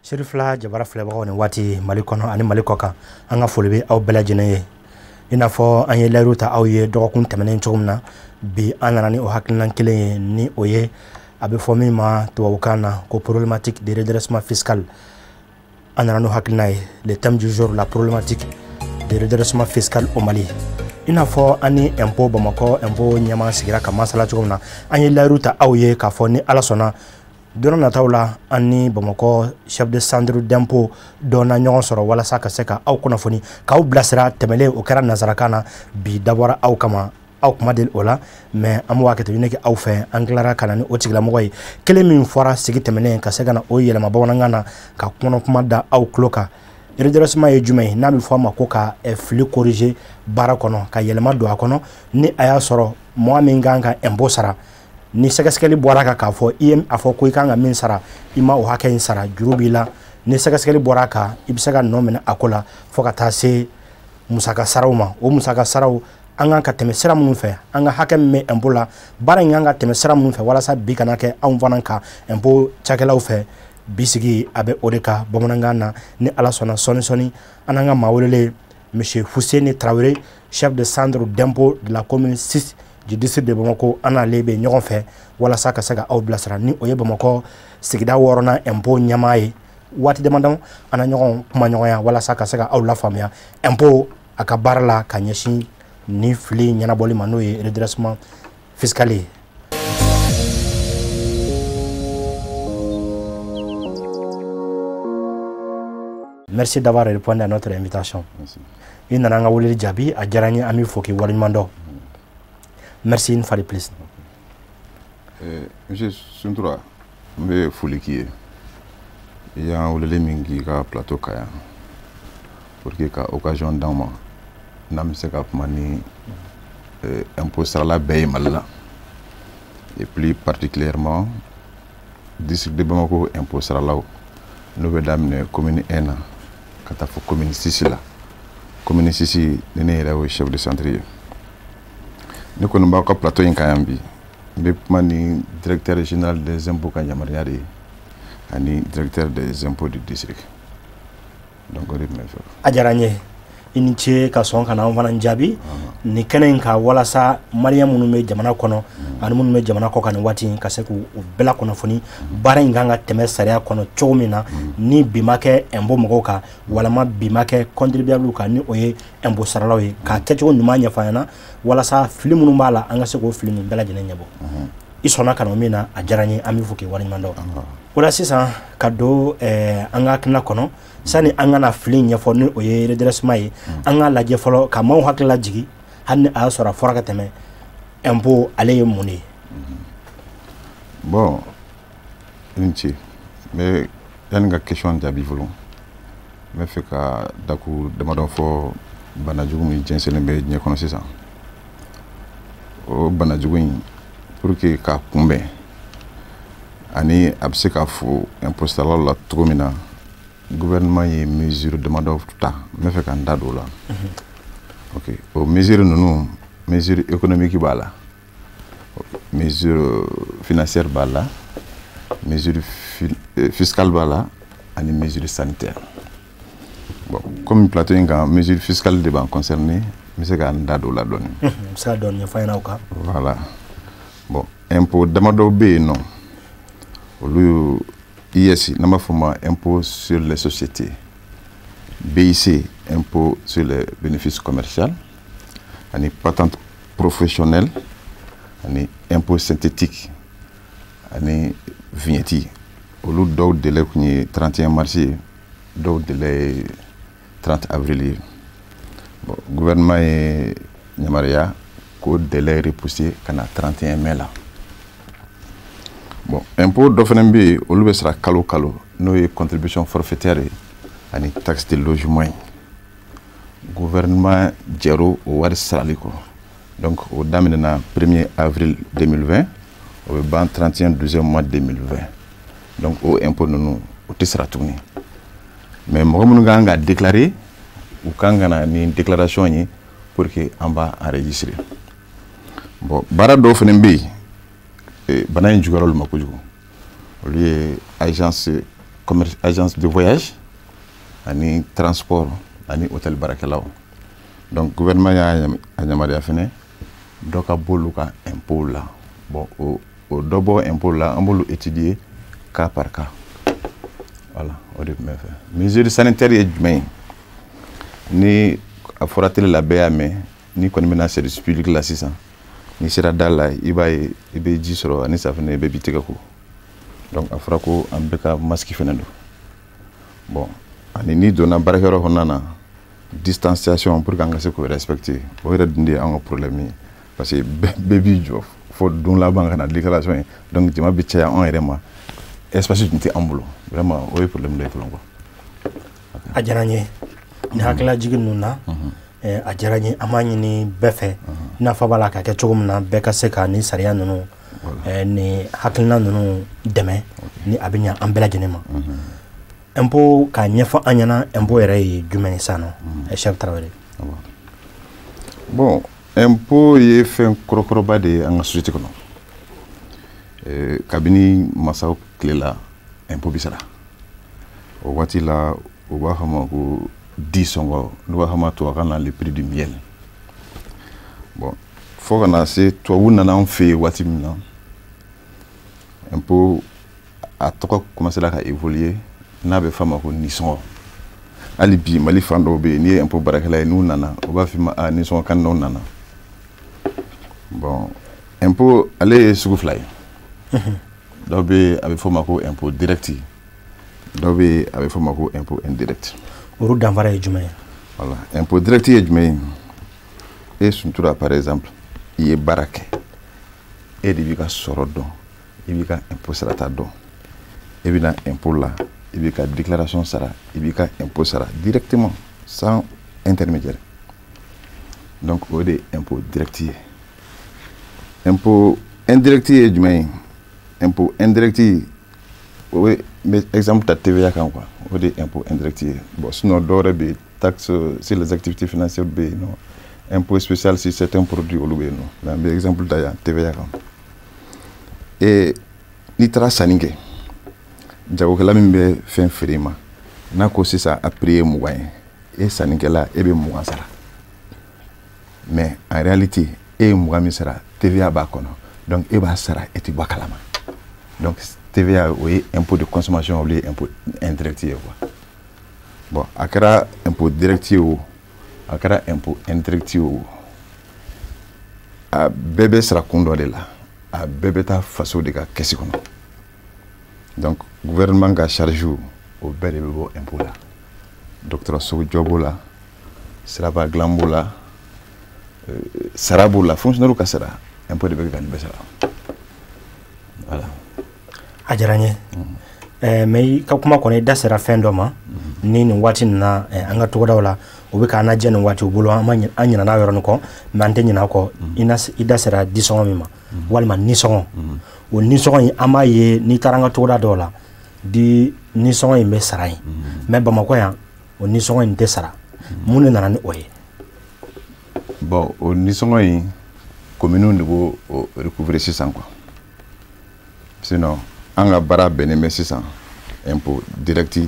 Serifila Jabara filɛbagaw, ni waati Mali kɔnɔ ani Mali kɔ kan, an ka foli bɛ aw bɛɛ lajɛlen ye. I n'a fɔ an ye layiru ta aw ye dɔgɔkun tɛmɛnen cogo min na, bi an nana ni o hakilina kelen ye, ni o ye a bɛ fɔ min ma tubabukan na ko problématique de redressement fiscal. An nana n'o hakilina ye, le thème du jour, la problématique de redressement fiscal au Mali. I n'a fɔ an ni impôt Bamakɔ impôt ɲɛmaa sigira ka masala cogo min na, an ye layiru ta aw ye k'a fɔ ni Ala sɔnna, don nataw la, an ni Bamakɔ chef de centre d'impôt dɔ na ɲɔgɔn sɔrɔ walasa ka se ka aw kunnafoni, k'aw bilasira. Tɛmɛlen o kɛra nansarakan na, bi dabɔra aw kama, aw kuma deli o la, mais an b'o hakɛ to ɲini kɛ aw fɛ. An tilara ka na ni o tigilamɔgɔ ye kelen min fɔra sigi tɛmɛnen, ka se ka na o yɛlɛma bamanankan na ka kɔnɔ kuma da aw tulo kan. Redressement ye jumɛn ye? N'a bɛ fɔ a ma ko ka fili corriger baara kɔnɔ, ka yɛlɛma don a kɔnɔ, ni a y'a sɔrɔ mɔgɔ min kan ka impôt sara, ni sɛgɛsɛgɛli bɔra kan k'a fɔ i ye a fɔ ko i kan ka min sara, i ma o hakɛ in sara, juru b'i la. Ni sɛgɛsɛgɛli bɔra a kan, i bɛ se ka nɔ minɛ a ko la fo ka taa se musaka saraw ma. O musaka saraw, an kan ka tɛmɛ sira minnu fɛ, an ka hakɛ min bɛ impôt la, baara in kan ka tɛmɛ sira minnu fɛ walasa bi kana kɛ anw fana ka impôt cakɛlaw fɛ. Bi sigi a bɛ o de kan bamanankan na. Ni Ala sɔnna, sɔɔni sɔɔni an n'an ka maa welelen, monsieur Fuseni Tarawele, chef de centre d'impôt de la commune 6 du district de Bamako, an n'ale bɛ ɲɔgɔn fɛ walasa ka se ka aw bilasira, ni o ye Bamakɔ sigida wɔɔrɔnan impôt ɲɛmaa ye. Waati damadɔ an na ɲɔgɔn kuma ɲɔgɔnya walasa ka se ka aw lafaamuya impôt a ka baara la ka ɲɛsin ni fili ɲɛnabɔli ma, n'o ye redressement fiscal ye. Merci d'avoir répondu à notre invitation. Merci. I nana an ka weleli jaabi, a diyara n ye, an b'i fo k'i waleɲuman dɔn. Merci une fois de plus. Monsieur Suntura, n bɛ foli k'i ye. I y'an weleli min k'i ka plateau kan yan pour que ka occasion d'an ma n'an bɛ se ka kuma ni impôt sarala bɛɛ ye Mali la, et plus particulièrement district de Bamako impôt saralaw, n'o bɛ daminɛ commune 1 na ka taa fɔ commune 6 la. Commune 6 ni ne yɛrɛ y'o chef de centre ye. Ne kɔni b'aw ka plateau in kan yan bi, n bɛ kuma ni directeur général des impôts ka yamaruya de ye ani directeur des impôts du district. Donc o de tun bɛ fɛ. A diyara n ye, i ni ce ka sɔn ka na an fana jaabi nin kɛnɛ in kan, walasa maliyɛn minnu bɛ jamana kɔnɔ ani minnu bɛ jamana kɔ kan nin waati in, ka se k'u bɛɛ lakunnafoni baara in kan ka tɛmɛ sariya kɔnɔ cogo min na, ni bi ma kɛ impôt mɔgɔw kan walima bi ma kɛ contribuable kan, ni o ye impôt saralaw ye, k'a kɛcogo ɲuman ɲɛfɔ an ɲɛna walasa fili minnu b'a la, an ka se k'o fili ninnu bɛɛ lajɛlen ɲɛbɔ. I sɔnna ka na o min na, a diyara n ye, an b'i fo k'i waleɲuman dɔn. O la sisan, ka don an ka hakilina kɔnɔ, sani an ka na fili ɲɛfɔ, ni o ye redressement ye, an k'a lajɛ fɔlɔ ka maaw hakili lajigin, hali ni a y'a sɔrɔ a fɔra ka tɛmɛ, impôt ale ye mun de ye? Bon, i ni ce. N bɛ yanni ka question jaabi fɔlɔ, n bɛ fɛ ka dakuru damadɔ fɔ banajugu min jɛnsɛnlen bɛ diɲɛ kɔnɔ sisan. O banajugu in, pour que k'a kunbɛn ani a bɛ se ka fo impôt saralaw la cogo min na, gouvernement ye mesure damadɔ ta, n bɛ fɛ ka n da don o la. Ok, o mesure ninnu, mesure économique b'a la, mesure financière b'a la, mesure fiscale b'a la ani mesure sanitaire. Bon, comme plateau in kan, mesure fiscale de b'an concerné, n bɛ se ka n da don o la dɔɔni. N bɛ se ka dɔɔni ɲɛfɔ an ɲɛna o kan. Voilà. Bon, impôt damadɔ bɛ yen nɔ, olu IS, n'an b'a fɔ o ma impôt sur les sociétés, BIC, impôt sur les bénéfices commerciaux, ani patente professionnelle, ani impôt synthétique, ani vignette. Olu dɔw délai tun ye 31 mars ye, dɔw délai ye 30 avril ye. Bon, gouvernement ye yamaruya k'o délai repoussé ka na 31 mai la. Bon, impôt dɔ fana bɛ yen, olu bɛ sara kalo kalo, n'o ye contribution forfaitaire ye ani taxe de logement ye. Gouvernement jɛr'o o wari sarali kɔ. Donc o daminɛna 1er avril 2020, o bɛ ban 31 12e mois 2020. Donc o impôt ninnu, o tɛ sara tuguni. Mais mɔgɔ minnu kan ka déclarer, u kan ka na ni déclaration ye pour que an b'a enregistrer. Bon, baara dɔw fana bɛ yen, bana in juguyara olu ma kojugu. Olu ye agence Commerce, agence de voyage ani transport ani hôtel baarakɛlaw. Donc gouvernement y'a yamaruya fɛnɛ dɔ ka b'olu ka impôt la. Bon, o dɔ bɔ impôt la, an b'olu étudier cas par cas. Voilà, o de tun bɛ fɛ. Mesure sanitaire ye jumɛn ye? Ni a fɔra télé la, bɛɛ y'a mɛn. Ni kɔni bɛna service public la sisan, n'i sera da la, i b'a ye i bɛ ji sɔrɔ ani safunɛ, i bɛɛ b'i tɛgɛ ko. Donc a fɔra ko an bɛɛ ka masque fɛnɛ don. Bon, ani n'i donna baarakɛyɔrɔ kɔnɔna na, distanciation, pour que an ka se k'o respecter. O yɛrɛ dun de ye an ka problème ye, parce que bɛɛ b'i jɔ fo don laban ka na déclaration ye. Donc jama bɛ caya anw yɛrɛ ma, espace tun tɛ an bolo. Vraiment, o ye problème dɔ ye fɔlɔ quoi. A diyara n ye ni hakililajigin ninnu na. A diyara n ye. An b'a ɲini bɛɛ fɛ, i n'a fɔ a b'a la ka kɛ cogo min na, bɛɛ ka se ka ni sariya ninnu, ni hakilina ninnu dɛmɛ, ni a bɛ ɲɛ an bɛɛ lajɛlen ma. Impôt, k'a ɲɛfɔ an ɲɛna, impôt yɛrɛ ye jumɛn ye sisan nɔ, Chef Tarawele? Bon, impôt ye fɛn kɔrɔkɔrɔba de ye an ka société kɔnɔ. Kabini masaw tile la, impôt bi sara. O waati la, u b'a fɔ ma ko di sɔngɔ, n'u b'a fɔ ma tubabukan na le prix du miel. Bon, fo ka na se tubabu nana an fɛ yen waati min na, impôt a tɔgɔ commencé ka évoluer, n'a bɛ fɔ a ma ko nisɔngɔ. Hali bi, Mali fan dɔw bɛ yen, n'i ye impôt baarakɛla ye, n'u nana, u b'a f'i ma: a nisɔngɔ kan dɔw nana. Bon, impôt ale ye sugu fila ye. Dɔw bɛ yen, a bɛ fɔ o ma ko impôt direct. Dɔw bɛ yen, a bɛ fɔ o ma ko impôt indirect. Olu danfara ye jumɛn ye? Voilà, impôt direct ye jumɛn ye? E Suntura, par exemple, i ye baara kɛ, e de b'i ka sɔrɔ dɔn, i b'i ka impôt sarata dɔn. E bɛ na impôt la, i b'i ka déclaration sara, i b'i ka impôt sara directement, sans intermédiaire. Donc o de ye impôt direct ye. Impôt indirect ye jumɛn ye? Impôt indirect, o ye, n bɛ exemple ta TVA kan quoi, o de ye impôt indirect ye. Bon, sinon dɔwɛrɛ bɛ yen, taxe sur les activités financières bɛ yen nɔ, impôt spécial sur certains produits, olu bɛ yen nɔ. Mais an bɛ exemple ta yan TVA kan. E n'i taara sanni kɛ, jagokɛla min bɛ fɛn feere ma, n'a ko sisan a prix ye 20 ye, e sannikɛla, e bɛ 20 sara. Mais en réalité, e ye 20 min sara, TVA b'a kɔnɔ. Donc e b'a sara, e tɛ bɔ a kalama. Donc TVA, o ye impôt de consommation, olu ye impôt indirect ye quoi. Bon, a kɛra impôt direct ye o, a kɛra impôt indirect ye o, a bɛɛ bɛ sara kun dɔ de la, a bɛɛ bɛ taa faso de ka kɛsi kɔnɔ. Donc gouvernement ka charge, o bɛɛ de bɛ bɔ impôt la. Dɔgɔtɔrɔso jɔ b'o la, siraba dilan b'o la, sara b'o la, fonctionnaire ka sara, impôt de bɛ kɛ ka nin bɛɛ sara. Voilà. A diyara n ye. Mais i ka kuma kɔnɔ, i da sera fɛn dɔ ma. Ni nin waati nin na, an ka togodaw la, o bɛ k'an lajɛ nin waati u bolo, an ma an ɲinɛ n'a yɔrɔnin kɔ, mais an tɛ ɲinɛ a kɔ. I da sera disɔngɔ min ma, walima nisɔngɔ, o nisɔngɔ in, an b'a ye n'i taara an ka togoda dɔw la, di nisɔngɔ in bɛ sara yen, mais Bamakɔ yan, o nisɔngɔ in tɛ sara. Mun de nana ni o ye? Bon, o nisɔngɔ in, communes de b'o o recouvrer sisan quoi. Sinon an ka baara bɛnnen bɛ sisan impôt direct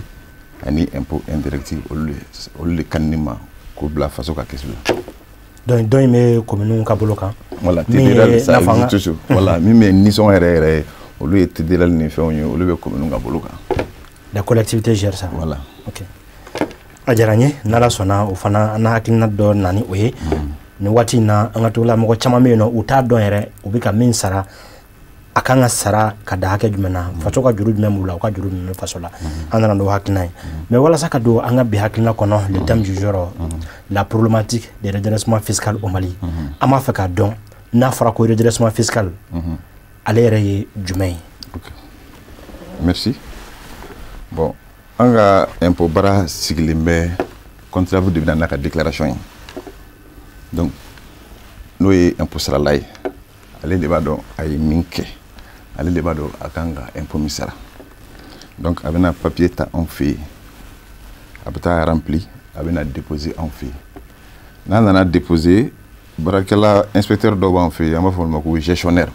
ani impôt indirect, olu de ka di ne ma k'o bila faso ka kɛsu la. Donc dɔ in bɛ communes ka bolo kan. Voilà, TDR, ça existe toujours. Voilà, min bɛ nisɔngɔ yɛrɛ yɛrɛ ye, olu ye TDR ni fɛnw ye, olu bɛ communes ka bolo kan. La collectivité gère ça. Voilà. Ok, a diyara n ye. N'Ala sɔnna, o fana an n'a hakilina dɔ na ni o ye. Nin waati in na, an ka togoda mɔgɔ caman bɛ yen nɔ, u t'a dɔn yɛrɛ u bɛ ka min sara, a kan ka sara ka da hakɛ jumɛn na, faso ka juru jumɛn b'u la, u ka juru jumɛn bɛ faso la. An nana n'o hakilina ye. Mais walasa ka don an ka bi hakilina kɔnɔ, le thème du jour, la problématique des redressement fiscal au Mali, an b'a fɛ k'a dɔn, n'a fɔra ko redressement fiscal, ale yɛrɛ ye jumɛn ye? Ok, merci. Bon, an ka impôt baara sigilen bɛ, contribuable de bɛ na n'a ka déclaration ye. Donc n'o ye impôt sarala ye, ale de b'a dɔn a ye min kɛ, ale de b'a dɔn a kan ka impôt min sara. Donc a bɛna papier ta anw fɛ yen, a bɛ taa rempli, a bɛna déposer anw fɛ yen. N'a nana déposer, baarakɛla inspecteur dɔw b'an fɛ yen, an b'a fɔ olu ma ko gestionnaire,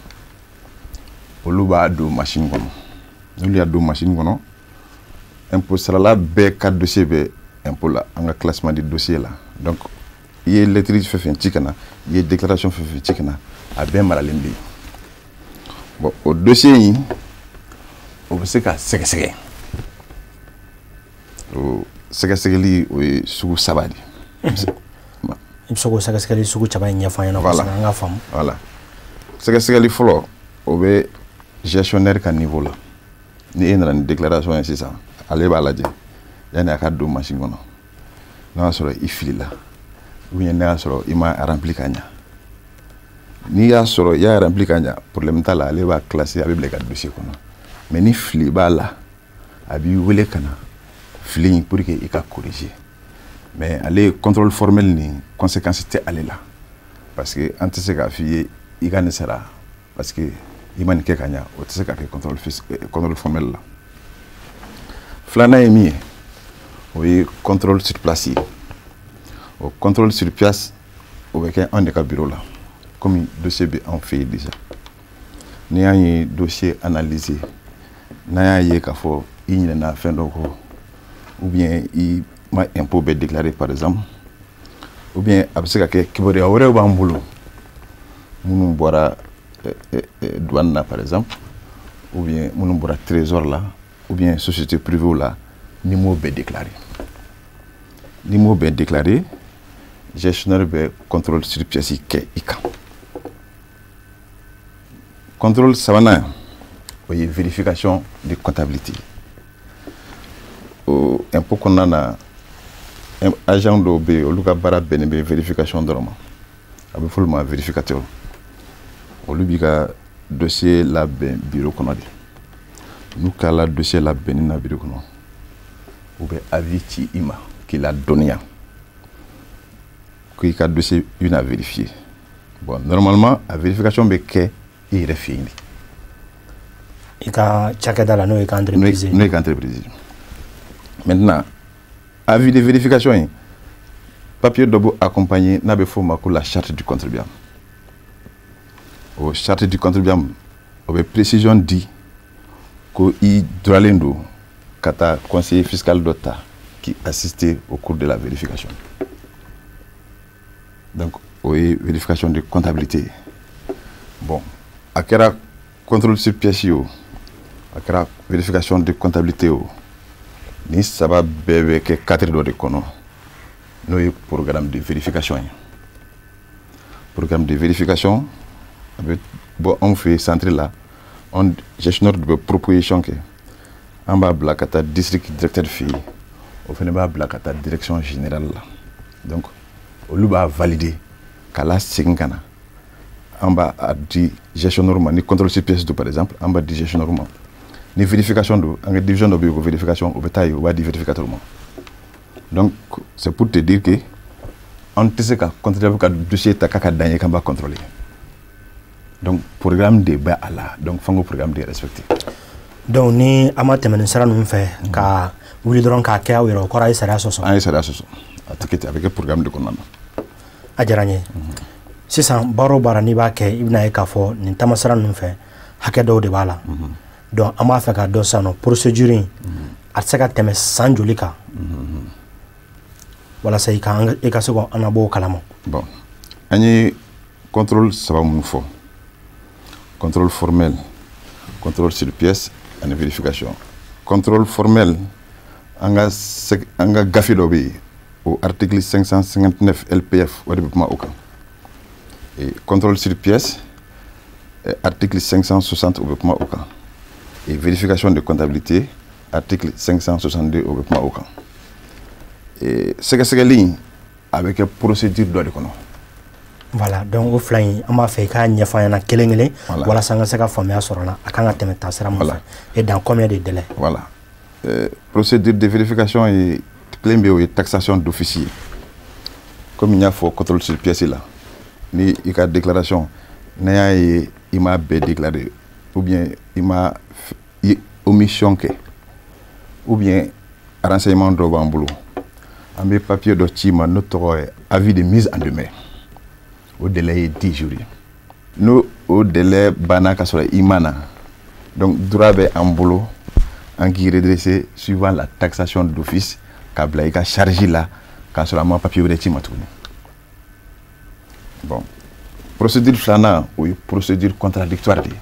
olu b'a don machine kɔnɔ. N'olu y'a don machine kɔnɔ, Impôt sarala bɛɛ ka dossier bɛ impôt la, an ka classement de dossier la. Donc i ye lettre fɛn fɛn ci ka na, i ye déclaration fɛn fɛn ci ka na, a bɛɛ maralen bɛ yen. Bon, o dossier in, o bɛ se ka sɛgɛsɛgɛ. O sɛgɛsɛgɛli, o ye sugu saba de ye. I bɛ se k'o sɛgɛsɛgɛli sugu saba in ɲɛfɔ an ɲɛna kosɛbɛ, an ka faamu. Voilà, sɛgɛsɛgɛli fɔlɔ, o bɛ gestionnaire ka niveau la. Ni e nana ni déclaration ye sisan, ale b'a lajɛ yanni a ka don machine kɔnɔ, n'a y'a sɔrɔ i filila ou bien n'a y'a sɔrɔ i ma rempli ka ɲa. N'i y'a sɔrɔ i y'a rempli ka ɲa, problème t'a la, ale b'a classer, a bɛ bila i ka dossier kɔnɔ. Mais ni fili b'a la, a b'i wele ka na fili in pour que i ka corriger. Mais ale contrôle formel ni conséquence tɛ ale la, parce que an tɛ se k'a f'i ye i ka nin sara parce que i ma nin kɛ ka ɲa. O tɛ se ka kɛ contrôle formel la. Filanan ye min ye, o ye contrôle sur place ye. O contrôle sur place, o bɛ kɛ anw de ka bureau la. Komi dossier bɛ anw fɛ yen déjà, n'i y'an ye dossier analyser, n'an y'a ye k'a fɔ i ɲinɛna fɛn dɔ kɔ, ou bien i ma impôt bɛɛ déclaré par exemple, ou bien a bɛ se ka kɛ kibaruya wɛrɛw b'an bolo minnu bɔra douane na par exemple, ou bien minnu bɔra trésor la, ou bien société privée la, n'i m'o bɛɛ déclaré, n'i m'o bɛɛ déclaré, gestionnaire bɛ contrôle sur pièce kɛ i kan. Contrôle sabanan, o ye vérification de comptabilité. O impôt kɔnɔna na, agent dɔw bɛ yen, olu ka baara bɛnnen bɛ vérification dɔrɔn ma, a bɛ fɔ olu ma vérificateur. Olu b'i ka dossier labɛn bureau kɔnɔ de. N'u tilala dossier labɛnni na bureau kɔnɔ, u bɛ avis ci i ma k'i ladɔnniya ko i ka dossier, i bɛna vérifier. Bon, normalement a vérification bɛ kɛ i yɛrɛ fɛ yen de. I ka cakɛda la, n'o ye ka entreprise ye. N'o ye ka entreprise ye. Maintenant, avis de vérification in, papier dɔ b'o accompagner n'a bɛ f'o ma ko la charte du contribuable. O charte du contribuable, o bɛ précision di ko i droitlen don ka taa conseiller fiscal dɔ ta k'i assister au cours de la vérification. Donc o ye vérification de comptabilité ye. Bon, a kɛra contrôle sur pièce ye o, a kɛra vérification de comptabilité o, ni saba bɛɛ bɛ kɛ cadre dɔ de kɔnɔ, n'o ye programme de vérification ye. Programme de vérification, a bɛ bɔ anw fɛ yen centre la. Anw gestionnaire de bɛ proposition kɛ, an b'a bila ka taa district directeur fɛ yen, o fana b'a bila ka taa direction générale la. Donc olu b'a valider k'a la segin ka na, an b'a di gestionnaire ma. Ni contrôle sur pièce don par exemple, an b'a di gestionnaire ma. Ni vérification don, an ka division dɔ bɛ yen ko vérification, o bɛ taa yen, o b'a di vérificateur ma. Donc c'est pour te dire que an tɛ se ka contribuable ka dossier ta k'a ka dan ye k'an b'a contrôler. Donc programme de bɛ a la, donc f'an k'o programme de respecter. Donc ni an ma tɛmɛ nin sira ninnu fɛ ka wuli dɔrɔn k'a kɛ aw yɛrɛ, o kɔrɔ a ye sariya sɔsɔ. An ye sariya sɔsɔ, a tɛ kɛ ten, a bɛ kɛ programme de kɔnɔna na. A diyara n ye. Sisan, baara o baara n'i b'a kɛ, i bɛna ye k'a fɔ nin taamasira ninnu fɛ, hakɛ dɔw de b'a la. Donc an b'a fɛ k'a dɔn sisan nɔ, procédure in, a tɛ se ka tɛmɛ san joli kan walasa i ka se k'an nabɔ o kalama? Bon, an ye contrôle saba minnu fɔ, contrôle formel, contrôle sur pièce ani vérification. Contrôle formel, an ka gafe dɔ bɛ yen, o article 559 LPF, o de bɛ kuma o kan. Et contrôle sur pièce, article 560, o bɛ kuma o kan. Et vérification de comptabilité, article 562, o bɛ kuma o kan. Et sɛgɛsɛgɛli in, a bɛ kɛ procédure dɔ de kɔnɔ. Voilà, donc o fila in, an b'a fɛ i k'a ɲɛfɔ an ɲɛna kelen kelen walasa an ka se ka faamuya sɔrɔ a la, a kan ka tɛmɛ taasira mun fɛ et dans combien de délais. Voilà, procédure de vérification ye kelen bɛ yen, o ye taxation d'office ye. Komi n y'a fɔ contrôle sur pièce la, ni i ka déclaration, n'a y'a ye i m'a bɛɛ déclaré, ou bien i ma i omission kɛ, ou bien renseignement dɔ b'an bolo, an bɛ papier dɔ ci ma n'o tɔgɔ ye avis de mise en demeure. O délai ye 10 jours ye. N'o o délai banna ka sɔrɔ i ma na, donc droit bɛ an bolo. An k'i redresser suivant la taxation d'office k'a bila i ka charge la, k'a sɔrɔ an ma papier wɛrɛ ci ma tuguni. Bon, procédure filanan, o ye procédure contradictoire de ye.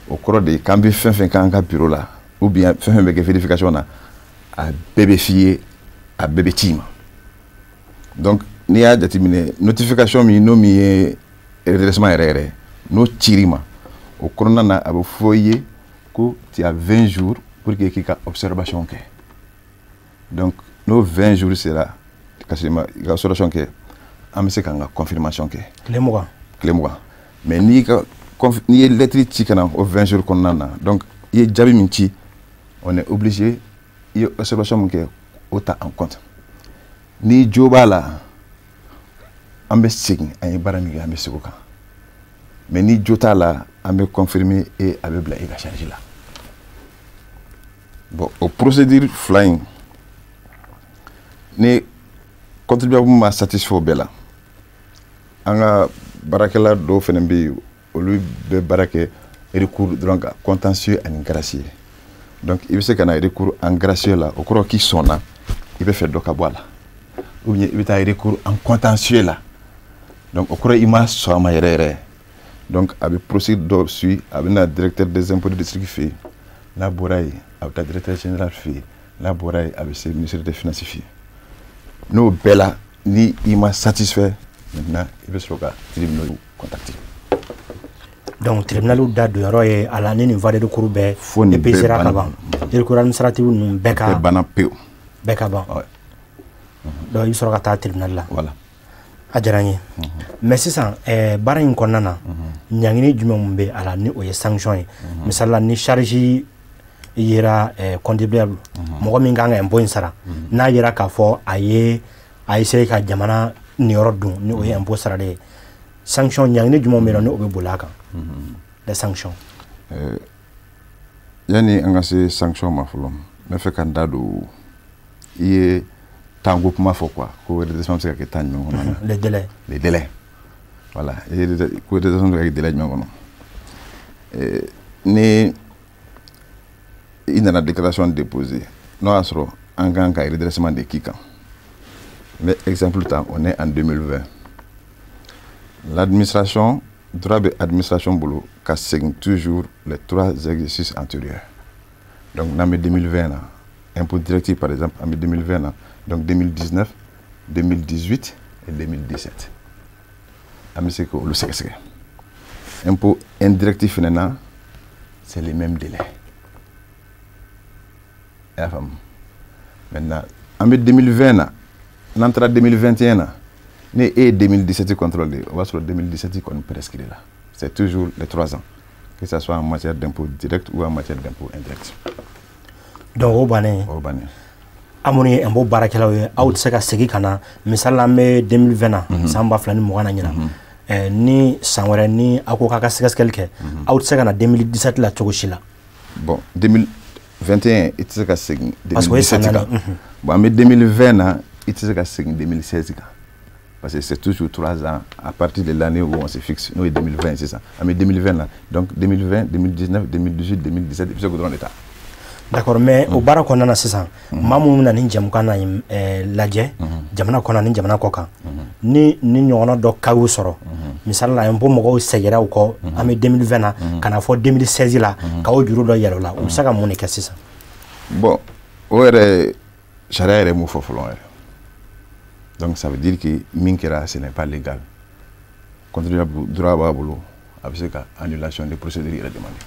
O kɔrɔ de ye k'an bɛ fɛn fɛn k'an ka bureau la, ou bien fɛn fɛn bɛ kɛ vérification na, a bɛɛ bɛ f'i ye, a bɛɛ bɛ ci i ma. Donc n'i y'a jateminɛ, notification min n'o min ye redressement yɛrɛ yɛrɛ, n'o cir'i ma, o kɔnɔna na, a bɛ fɔ i ye ko tu as 20 jours pour que k'i ka observation kɛ. Donc n'o 20 jours sera ka sɔrɔ i ma i ka observation kɛ, an bɛ se k'an ka confirmation kɛ. Tile 20. Tile 20. Mais n'i ye lettre ci ka na o 20 jours kɔnɔna na, donc i ye jaabi min ci, on est obligé, i ye observation min kɛ, o ta en compte. N'i jo b'a la, an bɛ segin, an ye baara min kɛ, an bɛ segin o kan. Mais ni jo t'a la, an bɛ confirmer et a bɛ bila i ka charge la. Bon, o procédure fila in, ni contribuable ma satisfait o bɛɛ la, an ka baarakɛla dɔw fana bɛ yen, olu bɛ baara kɛ recours dɔrɔn kan, contentieux ani gracieux. Donc i bɛ se ka na recours en gracieux la, o kɔrɔ k'i sɔnna, i bɛ fɛ dɔ ka bɔ a la, ou bien i bɛ taa recours en contentieux la, donc o kɔrɔ i ma sɔn a ma yɛrɛ yɛrɛ. Donc a bɛ procédure dɔ suit, a bɛ na directeur des impôts du district fɛ yen. N'a bɔra yen, a bɛ taa directeur général fɛ yen. N'a bɔra yen, a bɛ se ministre des Finances fɛ yen. N'o bɛɛ la, ni i ma satisfait, maintenant i bɛ sɔrɔ ka tribunal contacter. Donc tribunal da donyɔrɔ ye a la ni nin voie de recours bɛɛ Fo nin bɛɛ épuisé ra ka banna. ban, recours administratif ninnu bɛɛ ka Bɛɛ banna pewu. Bɛɛ ka ban. Donc i bɛ sɔrɔ ka taa tribunal la. Voilà. A diyara n ye. Mais sisan baara in kɔnɔna na, ɲangini jumɛn mun bɛ a la ni o ye sanction ye? Misali la, ni charge yera contribuable, mɔgɔ min kan ka impôt in sara, n'a yera k'a fɔ a ye a essayé ka jamana niyɔrɔ dun ni o ye impôt saralen ye, sanction, ɲangini jumɛn bɛ yen nɔ ni o bɛ boli a kan, les sanctions? Yanni an ka se sanction ma fɔlɔ, n bɛ fɛ ka n da don, i ye temps ko kuma fɔ quoi, ko redressement bɛ se ka kɛ temps jumɛn kɔnɔ na? Les délais. Les délais, voilà. I ye ko redressement bɛ se ka kɛ délai jumɛn kɔnɔ? Ni i nana déclaration déposer, n'o y'a sɔrɔ an kan ka redressement de k'i kan, n bɛ exemple ta, on est en 2020, l'administration, droit bɛ administration bolo ka segin toujours les trois exercices antérieurs. Donc n'an bɛ 2020 na, impôt direct par exemple, an bɛ 2020 na, donc 2019, 2018 et 2017, an bɛ se k'olu sɛgɛsɛgɛ. Impôt indirect fɛnɛ na, c'est les mêmes délais. I y'a faamu? Maintenant, an bɛ 2020 na, n'an taara 2021 na, ni e ye 2017 contrôle, o b'a sɔrɔ 2017 kɔni prescrit la. C'est toujours les 3 ans, que ça soit en matière d'impôt direct ou en matière d'impôt indirect. Donc o bannen. O bannen. An minnu ye impôt baarakɛlaw ye, aw tɛ se ka segin ka na, misali la, an bɛ 2020 na, san 2020 na ɲinan, ni san wɛrɛ ni aw ko k'a ka sɛgɛsɛgɛli kɛ, aw tɛ se ka na 2017 la cogo si la? Bon, 2021, i tɛ se ka segin Parce que o ye san 2017 kan. naani. Bon, an bɛ 2020 na, i tɛ se ka segin 2016 kan, parce que c'est toujours 3 ans à partir de l'année où on se fixe. N'o ye 2020 sisan, an bɛ 2020 na, donc 2020, 2019, 2018, 2017, i bɛ se k'o dɔrɔn de ta. D'accord. Mais o baara kɔnɔna na sisan, maa minnu bɛna nin jɛmukan na lajɛ jamana kɔnɔ ni jamana kɔ kan, ni ni ɲɔgɔnna dɔ cas y'u sɔrɔ, misali la, impôt mɔgɔw sɛgɛrɛ u kɔ, an bɛ 2020 na, ka na fɔ 2016 la, k'aw juru dɔ yɛlɛ o la, u bɛ se ka mun de kɛ sisan? Bon, o yɛrɛ, sariya yɛrɛ m'o fɔ fɔlɔ yɛrɛ. Donc ça veut dire que min kɛra, ce n'est pas légal. Contribuable, droit b'a bolo, a bɛ se ka annulation de procédure yɛrɛ demander,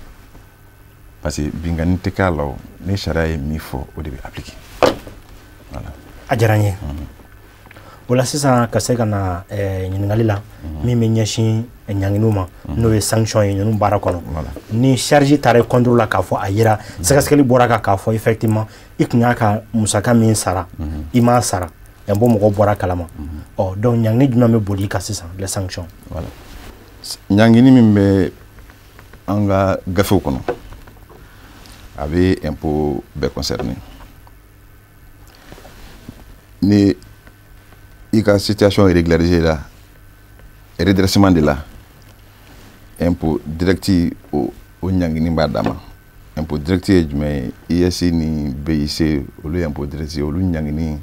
parce que binkanni tɛ k'a la. O ni sariya ye min fɔ, o de bɛ appliquer, voilà. A diyara n ye. O la sisan, ka se ka na ɲininkali la min bɛ ɲɛsin ɲanginiw ma, n'o ye sanction ye ninnu baara kɔnɔ, ni charge taara contre la, k'a fɔ a yera, sɛgɛsɛgɛli bɔra kan k'a fɔ effectivement i tun y'a ka musaka min sara, i m'a sara, impôt mɔgɔw bɔra kalama, ɔ donc ɲangini jumɛn bɛ boli i kan sisan, les sanctions? Voilà, ɲangini min bɛ an ka gafew kɔnɔ, a bɛ impôt bɛɛ concerné. Ni i ka situation régularisée la, redressement de la, impôt direct, o ɲangini b'a dama. Impôt direct ye jumɛn ye? IS ni BIC, olu ye impôt direct ye. Olu ɲangini,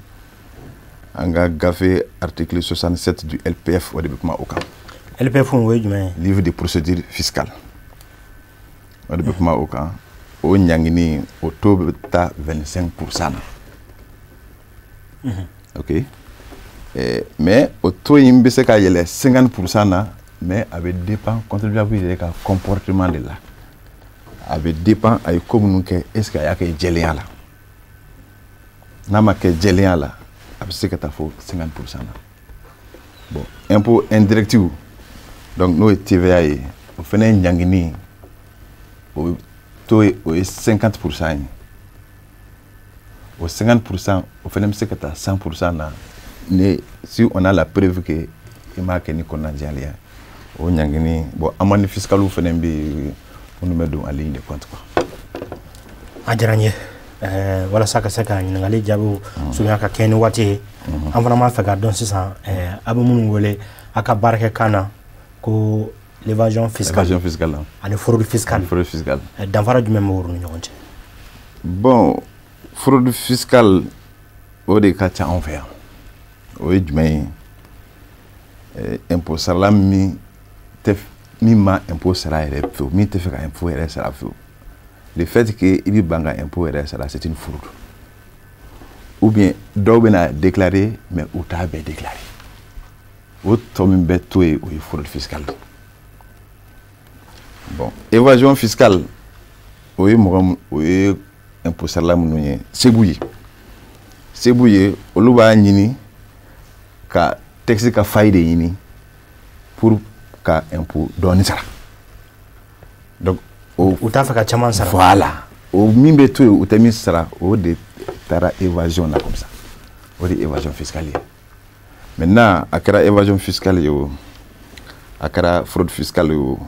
an ka gafe article 67 du LPF, o de bɛ kuma o kan. LPF, o ye jumɛn ye? Livre de procédure fiscale, o de bɛ kuma o kan. O ɲangini, o taux bɛ taa 25% na. Ok, mais o taux in bɛ se ka yɛlɛ 50% na, mais a bɛ dépend contribuable yɛrɛ ka comportement de la. A bɛ dépend a ye ko minnu kɛ, est ce que a y'a kɛ jɛlenya la? N'a ma kɛ jɛlenya la, a bɛ se ka taa fo 50% na. Bon, impôt indirect, donc n'o ye TVA ye, o fana ye ɲangini, o taux ye, o ye 50% ye. O 50%, o fana bɛ se ka taa 100% na ne si on a la preuve que i m'a kɛ ni kɔnɔnajɛlenya. O ɲangini, bon, amende fiscale fana bɛ yen, minnu bɛ don en ligne de compte quoi. A diyara n ye. Walasa ka se ka ɲininkali jaabiw surunya ka kɛ ni waati ye, an fana b'a fɛ k'a dɔn sisan, a bɛ minnu wele a ka baarakɛ kan na ko l'évasion fiscale, évasion fiscale ani fraude fiscale, fraude fiscale, danfara jumɛn b'olu ni ɲɔgɔn cɛ? Bon, fraude fiscale, o de ka ca anw fɛ yan. O ye jumɛn ye? Impôt sarala min tɛ, min ma impôt sara yɛrɛ fewu, min tɛ fɛ ka impôt yɛrɛ sara fewu. Le fait que i bɛ ban ka impôt yɛrɛ sara, c'est une fraude. Ou bien dɔw bɛna déclarer, mais u t'a bɛɛ déclarer. O tɔ min bɛ to yen, o ye fraude fiscale. Bon, évasion fiscale, o ye mɔgɔ, o ye impôt sarala minnu ye segu ye, segu ye, olu b'a ɲini ka texte ka faille de ɲini pour ka impôt dɔɔni sara. Donc o u t'a fɛ ka caman sara. Voilà, o min bɛ to yen, u tɛ min sara, o de taara évasion na comme ça. O de ye évasion fiscale ye. Maintenant, a kɛra évasion fiscale ye o, a kɛra fraude fiscale ye o,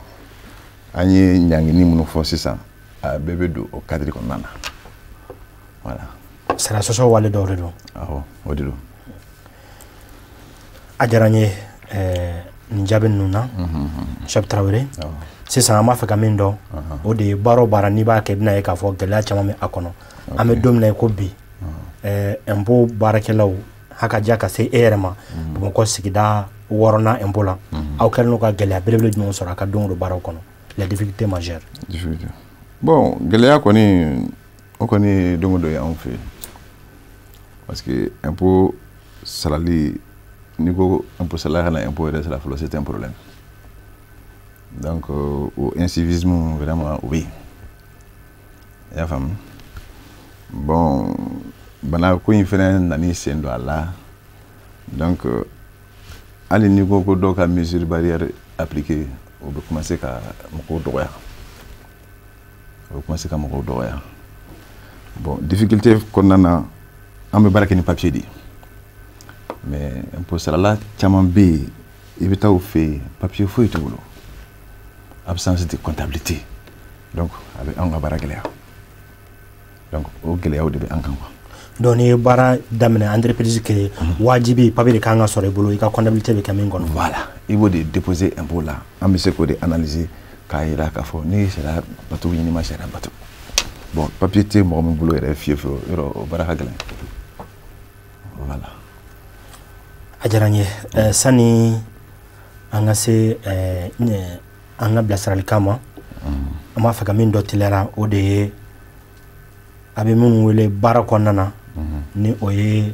an ye ɲangini minnu fɔ sisan, a bɛɛ bɛ don o cadre kɔnɔna na, voilà. Sara sɔsɔ wale dɔw de don. Awɔ, o de don. A diyara n ye nin jaabi ninnu na, Cheick Tarawele. Sisan an b'a fɛ ka min dɔn, o de ye baara o baara n'i b'a kɛ, i bɛna ye k'a fɔ gɛlɛya caman bɛ a kɔnɔ. An bɛ don min na i ko bi, impôt baarakɛlaw hakaja ka se e yɛrɛ ma Bamakɔ sigida wɔɔrɔnan impôt la, aw kɛlen don ka gɛlɛya belebele jumɛn sɔrɔ a ka don o don baaraw kɔnɔ, les difficultés majeures? Difficulté, bon, gɛlɛya kɔni, o kɔni don o don ye anw fɛ yen, parce que impôt sarali, n'i ko impôt sarala ka na impôt yɛrɛ sara fɔlɔ, c'est un problème. Donc o incivisme vraiment, o bɛ yen, i y'a faamu. Bon, bana ko in fɛnɛ nan'i sen don a la. Donc hali n'i ko ko dɔw ka mesure barrière appliquer, o bɛ commencer ka mɔgɔw dɔgɔya, o bɛ commencer ka mɔgɔw dɔgɔya. Bon, difficulté kɔnɔna na, an bɛ baara kɛ ni papier de ye, mais impôt sarala caman bɛ yen, i bɛ taa u fɛ yen, papier foyi t'u bolo, absence de comptabilité. Donc a bɛ anw ka baara gɛlɛya. Donc o gɛlɛyaw de bɛ an kan quoi. Donc n'i ye baara daminɛ, entreprise créer, wajibi papier de kan ka sɔrɔ i bolo, i ka comptabilité bɛ kɛ min kɔnɔ. Voilà, i b'o de déposer impôt la, an bɛ se k'o de analyser k'a yira k'a fɔ n'i ye sariya bato, n'i ma sariya bato. Bon, papier tɛ mɔgɔ min bolo yɛrɛ fiyewu fiyewu, yɔrɔ o baara ka gɛlɛn, voilà. A diyara n ye. Sani an ka se an ka bilasiralikan ma, an b'a fɛ ka min dɔ teliyara, o de ye a bɛ minnu wele baara kɔnɔna na, ni o ye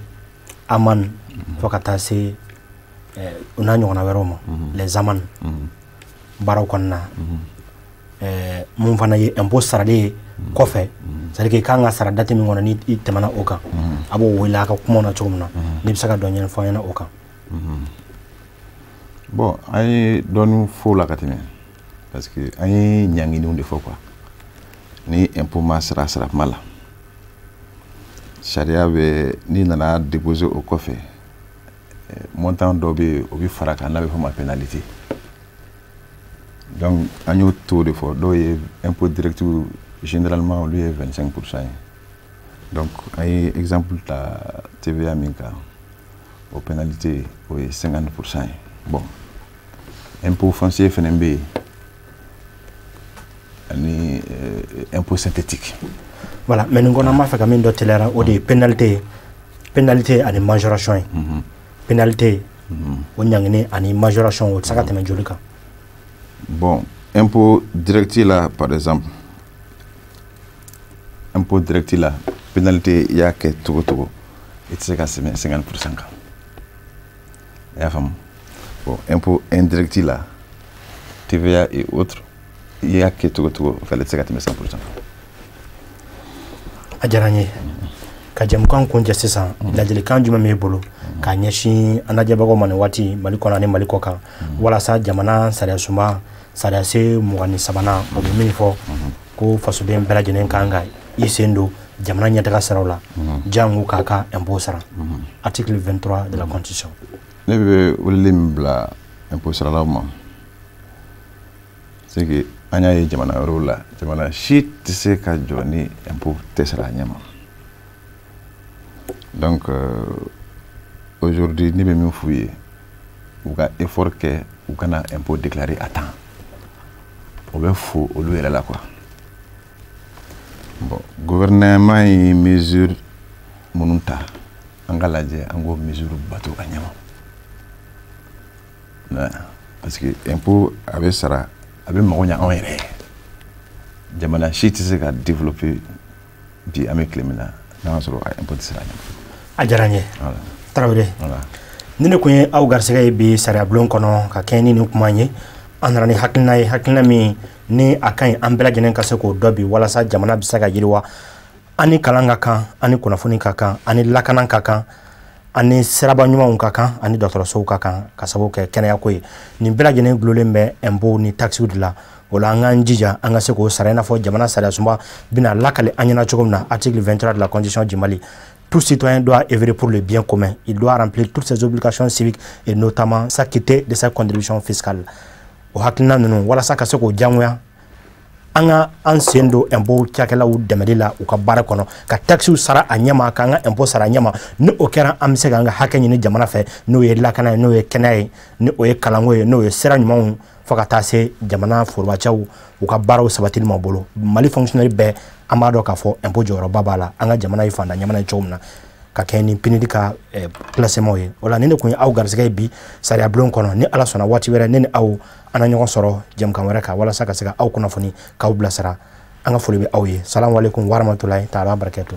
amende, fo ka taa se o n'a ɲɔgɔnna wɛrɛw ma, les amendes baaraw kɔnɔna na, mun fana ye impôt sarali ye kɔfɛ, c'est à dire que i kan ka sara date min kɔnɔ, ni i tɛmɛna o kan, a b'o wele a ka kumaw na cogo min na, n'i bɛ se ka dɔ ɲɛfɔ an ɲɛna o kan. Bon, an ye dɔɔni fɔ o la ka tɛmɛ, parce que an ye ɲanginiw de fɔ quoi. Ni impôt ma sara sara kuma la, sariya bɛ, n'i nana déposer o kɔfɛ, montant dɔ bɛ yen, o bɛ fara kan, n'a bɛ fɔ o ma pénalité. Donc an y'o taux de fɔ. Dɔw ye impôt direct, généralement olu ye 25% ye. Donc an ye exemple ta TVA min kan, o pénalité, o ye 50% ye. Bon, impôt foncier fɛnɛ bɛ yen, ani impôt synthétique. Voilà, mais nin kɔnɔ an b'a fɛ ka min dɔ teliyara, o de ye pénalité ani majoration ye. Pénalité, o ɲangini ani majoration, o tɛ se ka tɛmɛ joli kan? Bon, impôt direct la, par exemple, impôt direct la, pénalité, i y'a kɛ cogo cogo, i tɛ se ka tɛmɛ 50% kan. I y'a faamu? Bon, impôt indirect la, TVA et autres, i y'a kɛ cogo cogo, o fɛnɛ tɛ se ka tɛmɛ 100% kan. A diyara n ye. Ka jɛmukan kuncɛ sisan, ladilikan jumɛn b'e bolo k'a ɲɛsin an lajɛbagaw ma nin waati, Mali kɔnɔ ani Mali kɔ kan, walasa jamana sariya sunba sariya sen 23nan, o bɛ min fɔ ko fasoden bɛɛ lajɛlen kan ka i sen don jamana ɲɛtaga siraw la, jango k'a ka impôt sara, article 23 de la constitution? Ne bɛ weleli min bila impôt saralaw ma, c'est que an y'a ye jamana wɛrɛw la, jamana si tɛ se ka jɔ ni impôt tɛ sara a ɲɛ ma. Donc aujourd'hui, ne bɛ min f'u ye, u ka effort kɛ, u kana impôt déclarer à temps. O bɛ fo olu yɛrɛ la quoi. Bon, gouvernement ye mesure minnu ta, an ka lajɛ an k'o mesure bato a ɲɛ ma, parce que impôt a bɛ sara, a bɛ mago ɲɛ anw yɛrɛ ye. Jamana si tɛ se ka développer bi, an bɛ tile min na, n'a y'a sɔrɔ a impôt tɛ sara a ɲɛ ma. A diyara n ye, Tarawele. Ni ne kun ye aw garisɛgɛ ye bi sariya bulon kɔnɔ ka kɛɲɛ ni nin kuma ye, an nana ni hakilina ye, hakilina min ni a ka ɲi an bɛɛ lajɛlen ka se k'o dɔn bi, walasa jamana bɛ se ka yiriwa. An ni kalan ka kan, an ni kunnafoni ka kan, an ni lakana ka kan, an ni siraba ɲumanw ka kan, ani dɔgɔtɔrɔsow ka kan, ka sababu kɛ kɛnɛyako ye. Nin bɛɛ lajɛlen gulonlen bɛ impôt ni taxes de la. O la, an k'an jija an ka se k'o sara, i n'a fɔ jamana sariya sunba bɛna lakale an ɲɛna cogo min na, article 23 de la constitution du Mali: tout citoyen doit œuvrer pour le bien commun. Il doit remplir toutes ses obligations civiques et notamment s'acquitter de sa contribution fiscale. O hakilina ninnu, walasa ka se k'o diyagoya, an ka an sen don impôt cakɛlaw dɛmɛli la u ka baara kɔnɔ, ka taxes sara a ɲɛma, k'an ka impôt sara a ɲɛma. Ni o kɛra, an bɛ se k'an ka hakɛ ɲini jamana fɛ, n'o ye lakana ye, n'o ye kɛnɛya ye, ni o ye kalanko ye, n'o ye sira ɲumanw, fo ka taa se jamana forobacɛw u ka baaraw sabatili ma bolo. Mali fonctionnaire bɛɛ, an b'a dɔn k'a fɔ impôt jɔyɔrɔba b'a la. An ka jamana ye fantan jamana ye cogo min na, ka kɛ ni PNUD ka classement ye. O la, ni ne kun ye aw garisɛgɛ ye bi sariya bulon kɔnɔ. Ni Ala sɔnna, waati wɛrɛ, ne ni aw an na ɲɔgɔn sɔrɔ jɛmukan wɛrɛ kan, walasa ka se ka aw kunnafoni, k'aw bilasira. An ka foli bɛ aw ye. Salamu aleykum warahmatulahi taala barakatu.